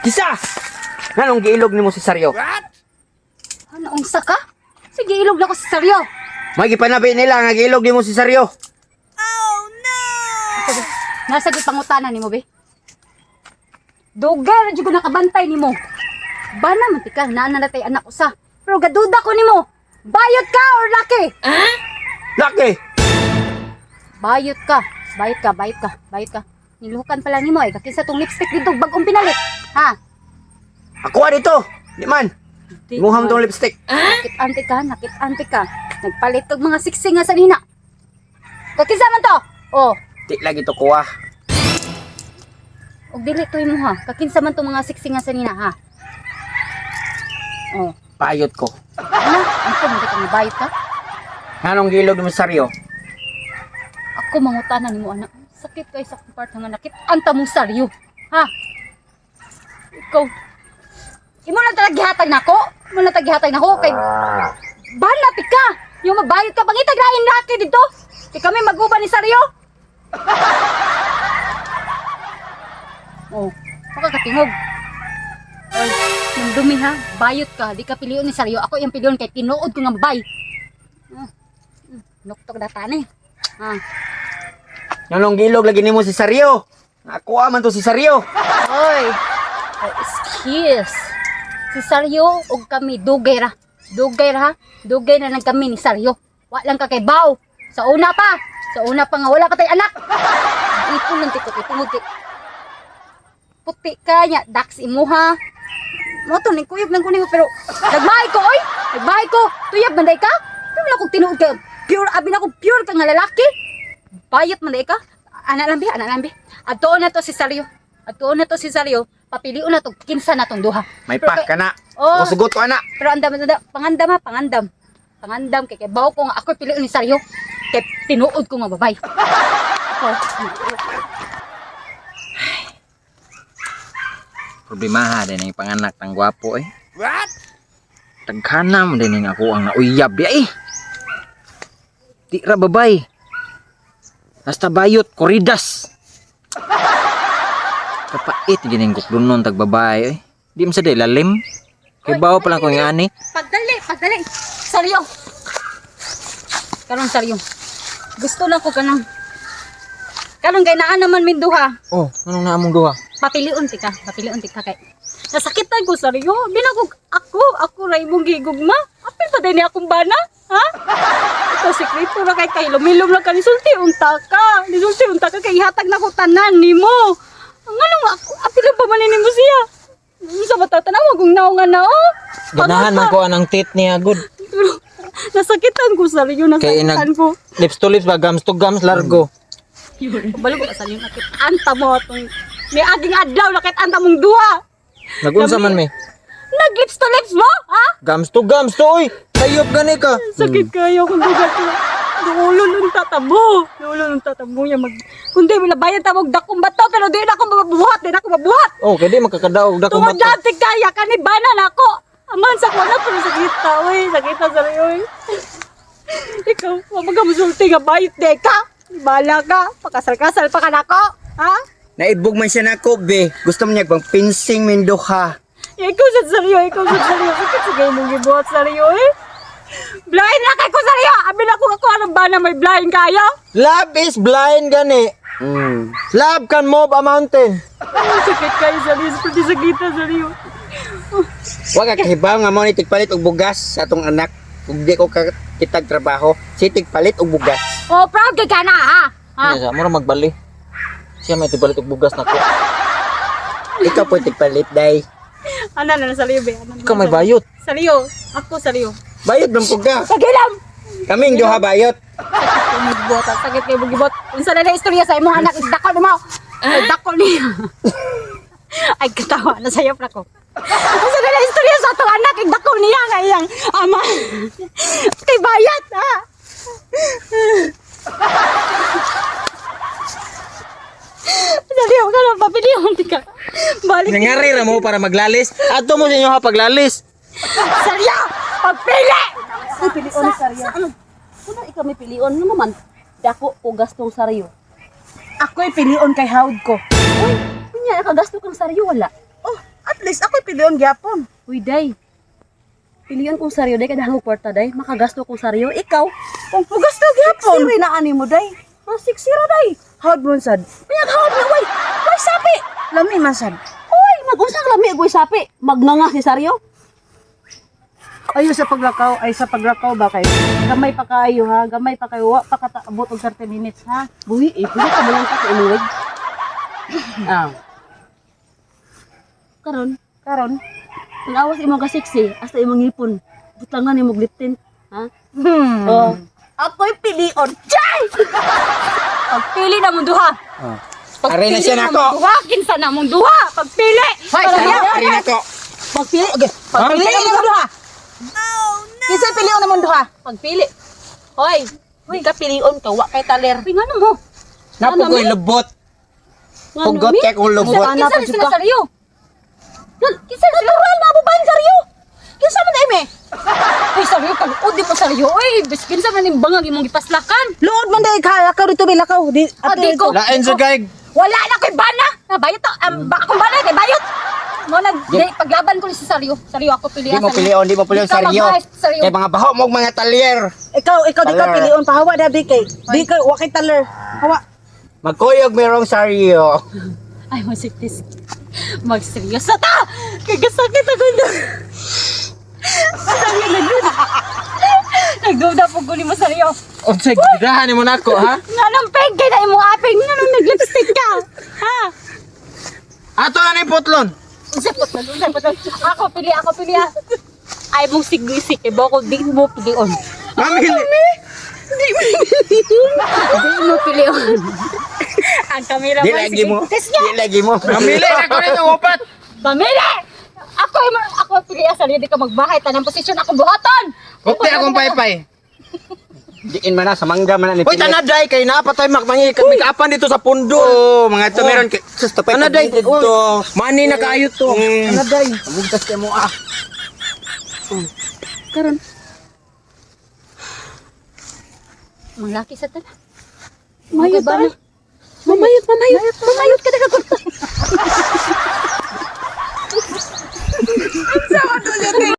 Kisa! Nganong giilog nimo si Saryo? Ano, unsa ka? Sige, ilog na ko sa Saryo. May gipanabi nila nga giilog nimo si Saryo. Nasa gyud pangutana nimo be. Dugay ra jud ko nakabantay nimo. Bana man tika, naa na natay anak usa. Pero gaduda ko nimo. Bayot ka or laki? Laki! Bayot ka. Bayot ka, bayot ka, bayot ka. Niluhukan pala nimo ay kakinsa tong lipstick dito bagong pinalit. Ha? Ako dito. Di man. Di Imuham man. tong lipstick. Nakit-ante ka, nakit-ante ka. Nagpalit kag mga siksing nga sa nina. Kakinsa man to? Oh, Di lagi to kuha. og dili to imo ha. Kakinsa man tong mga siksing nga sa nina ha. Oh, Payot ko. ano? Ang man ka nga bayot ka? Nganong giilog nimo si Saryo? Ako mangutana nimo anak. Sakit kay sa akong part nga nakit anta mong saryo. Ha? Ikaw. Imo lang talaga gihatag nako. Imo lang talaga gihatag nako kay banat ka. Yung mabayot ka pangitag lain laki dito. Di kami maguban ni Saryo. Oh, baka katingog. Oy, nang dumi ha, bayot ka, di ka pilion ni Saryo. Ako yung pilion kay tinuod ko nga bay. Ah, nuktok data ni. Ah. Nganong giilog lagi nimo si Saryo? Ako man to si Saryo. Oy. Ay, excuse. Si Saryo og kami dugay ra. Dugay ra ha. Dugay na lang kami ni Saryo. Wa lang ka kay Baw. Sa una pa. Sa una pa nga wala pa tay anak. Ipon lang tikot itungod kay puti ka nya dax imuha. Mo to ning kuyog nang kunin ko pero nagmahay ko oy. Nagmahay ko. Tuyab man day ka. Pero wala kong tinuod kay pure abi na ko pure ka nga lalaki. Bayot man day ka. Ana lang bi, ana lang bi. Adto na to si Saryo. Adto na to si Saryo. Papilion na to kinsa na tong duha. May pa ka na. Oh. Oh. Sugot ko ana. Pero andam andam pangandam ha, pangandam. Pangandam kay kay bawo ko nga ako pilion ni Saryo. Kay tinuod ko nga babay. Ako. Problemaha din ang panganak ng gwapo eh. What? Tagkana mo din ang ako ang nauyab di eh. Di ra babay. Hasta bayot, koridas. Kapait gining gukdunon tag babae eh. Di man sa di lalim. Kay bawo pa lang ko nga ani. Pagdali, pagdali. Saryo. Karon Saryo. Gusto lang ko kanang karon kay naa naman min duha. Oh, anong naamong duha? Papilion ti ka, papilion ti ka kay. Nasakitan ko Saryo. Binagog ako, ako ra imong gigugma. Apil pa din akong bana, ha? Ito sekreto ra kay kay lumilom lang ka nisulti unta ka. Nisulti unta ka kay ihatag na ko tanan nimo. Nganong ako apil pa man nimo siya? Sa mata tanaw kung naong nga na oh. Ganahan man ko anang tit niya good. Pero nasakitan ko Saryo, Kay nasakitan inag ko. lips to lips ba gums to gums largo. Kabalo ko sa nakit anta mo atong may aging adlaw nakit anta mong duha. Nagunsa man mi? Nag lips to lips mo, ha? Gums to gums to oy. Sayop gani ka. Sakit kayo kung duga ko. Dulo nung tatabo. Dulo nung tatabo niya mag kundi wala bayad ta og dakong bato pero di na ako mabuhat, di na ako mabuhat. Oh, kay di makakadaog dakong Tungod bato. dati kaya kani bana na ako. Aman sa kuha na pero sakita oy, sakita sa oy. Ikaw, wa magamusulti nga bayot de ka. Bala ka, pakasal-kasal pa ka nako. Ha? Naibog man siya nako be. Gusto mo niya bang pinsing minduha. Ikaw sa saryo, ikaw sa saryo. Sakit sa kayo mong gibuhat saryo eh. Blind na kay ko saryo. Abi na ko ako anong bana may blind kayo. Love is blind gani. Love can move a mountain. Ay, sakit kayo saryo. Pati sakita saryo. Wa ka kahibaw nga mo ni tigpalit og bugas sa atong anak. Ug di ko ka kitag trabaho, si tigpalit og bugas. Oh, proud kay ka na ha. Ha? Ano siya, mura magbali. Siya may tibalit og bugas nako. Ikaw po tigpalit day. Ano na na saryo be? Ano na Ikaw may bayot. Saryo. Ako saryo. Bayot man pud ka. Pagilam. Kaming duha bayot. Sakit kayo mong gibuhat. Ha? Sakit kayo mong gibuhat. Unsa na na istorya sa imong anak? Dako na mo. Ay, dako niya. Ay, katawa. Nasayop na ko. Unsa na na istorya sa atong anak? Dako niya nga iyang ama. Kay bayat, ha? Dali, huwag ka lang papilihan ka. Balik. Nangari ra mo para maglalis. Adto mo sa inyo ha paglalis. Sarya! Pagpili! Ay, pilion ni Saryo. Sa ano? Kuna ikaw may pilion ano naman dako o gastong saryo. Ako'y pilion kay hawd ko. Uy, kunya nakagasto kang saryo wala. Oh, at least ako'y pilion gyapon. Uy, day. Pilion kong saryo day kay dahang kwarta day, makagasto kong saryo. Ikaw, kung gasto gyapon. Siri na ani mo day. Ha, sexy ra day. Howd mo sad. Unyag howd na way. Way sapi. Lami man sad. Uy, mag-usang lami goy sapi. Magnanga si saryo. Ayo sa paglakaw, ay sa paglakaw ba kayo? Gamay pa kaayo ha, gamay pa kayo, wa pa kataabot og 30 minutes ha. Buhi eh, pwede ka mo lang ka inuwig. Ah. Karon, Karon, tanawas imong ka sexy, hasta imong ngipon. Butangan imong lip tint, ha? Hmm. Oh. Ako'y pilion. Chay! Pagpili na mong duha. Oh. Aray na siya na nako. mong duha. Kinsa na mong duha. Pagpili. Hoy, aray na ko. Pagpili. Okay. Pagpili na mong duha. Oh no. Kinsa pilion na mong duha? Pagpili. Hoy, di ka pilion ka, wa kay taler. Uy, nga mo. Napugoy lubot. Hugot kay kong lubot. Kinsa na sila saryo? Kinsa na sila? Natural mga babaeng saryo. Kinsa man ime? Uy, saryo. Kaluod di mo saryo. Uy, bis kinsa man yung bangag imong gipaslakan. Luod man day ka, lakaw dito be lakaw. Di Ah, di ko. Lain sa kay Wala na ko'y bana. Nabayot to. Ba akong bana kay bayot. Mo nag di, paglaban ko ni si Saryo. Saryo ako pili. Di mo pilion, di mo pilion Di ka saryo. magbayad, Saryo. Kay mga baho mo og mga talyer. Ikaw di ka Taler. pilion pahawa da di kay. Di ka wa kay taler. Hawa. Magkuyog merong saryo. Ay, masiktis. Magseryoso ta! Kagasakit ako na. Saryo, nagduda. Nagduda po ko ni mo, Saryo. Unsay gidahan nimo nako ha? Nga nang peg, kay na imong aping. Nga nang nag-lipstick ka. Ha? Ato na ning putlon. Unsay putol, unsay putol. Ako pili ah. Ay mong sigisik, eh, bako di mo pilion. Mamili. Di mo pilion. Ang kamera Di lagi mo. Di lagi mo. Mamili na ko nito upat. Pamili! Ako ako pili ah, sarili di ka magbahay tanang posisyon ako buhaton. Bukti akong paypay. Diin man na sa mangga man na ni Uy, tanaday kay napatay makmangi kaapan dito sa pundo. Oh, mga ito meron kay sus tapay Tanaday dito. Mani na kaayo to. Tanaday. Bugtas kay mo ah. Karon, Manglaki sa tanan. mayot ba ay. Mamayot, mamayot, mamayot ka na ka.